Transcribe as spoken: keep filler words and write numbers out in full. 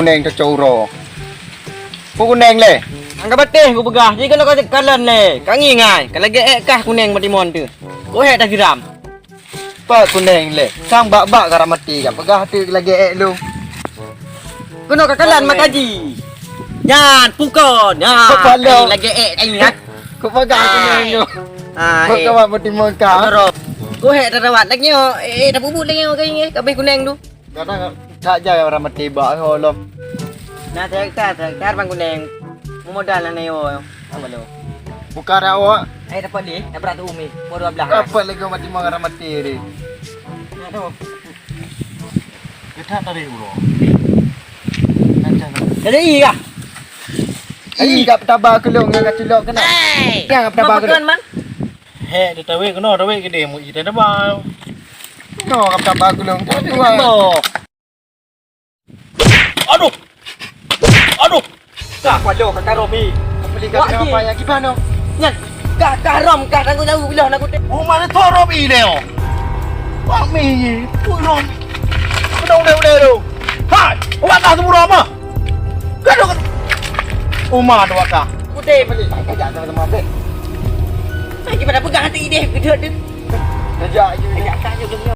Kuneng cocok uroe. Peue kuneng lé? Angka bateh kupeugah, jih keunoe ka kalon lé. Ka ngieng ai, ka lagèe ék kah kuneng Matimon teuh. Keuhèk tasiram. Pat kuneng lé. Sang bak-bak ka ramati ka peugah teuh lagèe ék lôn. Keunoe ka kalon makaji. Nyan, pukon. Nyan, lagèe ék ai, ha? Kok peugah kuneng nyoe. Ah, kok eh. Kawat Matimon ka. Keuhèk tarawat lagèe nyoe. Eh, eh, tapeubuet lagèe nyoe, ka ingat. Ka abéh kuneng tu. Kadang that jai orang mati bak ho lom. Nah, sehektar, sehektar bang kuneng. Modal na nyo. Apa lo? Bukan awak. Ai dapat ni, dapat ratu umi. Baru dua belas. Apa lagi mati mau orang mati ni? Aduh. Kita dari ulo. Jadi iya. Iya, tak bertambah kelung dengan kacilok kena. Yang bertambah kelung. Man? Hek, dia tahu kena, tahu gede mu ita dah bau. No, kata bagus dong. Tapi wah. Aduh. Aduh. Dah palo kata Robi. Beli kata apa yang gimana? Nyan. Kah, kah rom, kah tanggung jawab bila nak kutip. Oh, mana tu Robi ni? Wah, mi. Tu Robi. Udah, udah, udah tu. Hai, awak dah semua apa? Gaduh. Uma tu awak dah. Kutip balik. Kerja sama sama. Lagi pada pegang hati ideh gedut tu. Kerja je. Kerja kan je belum.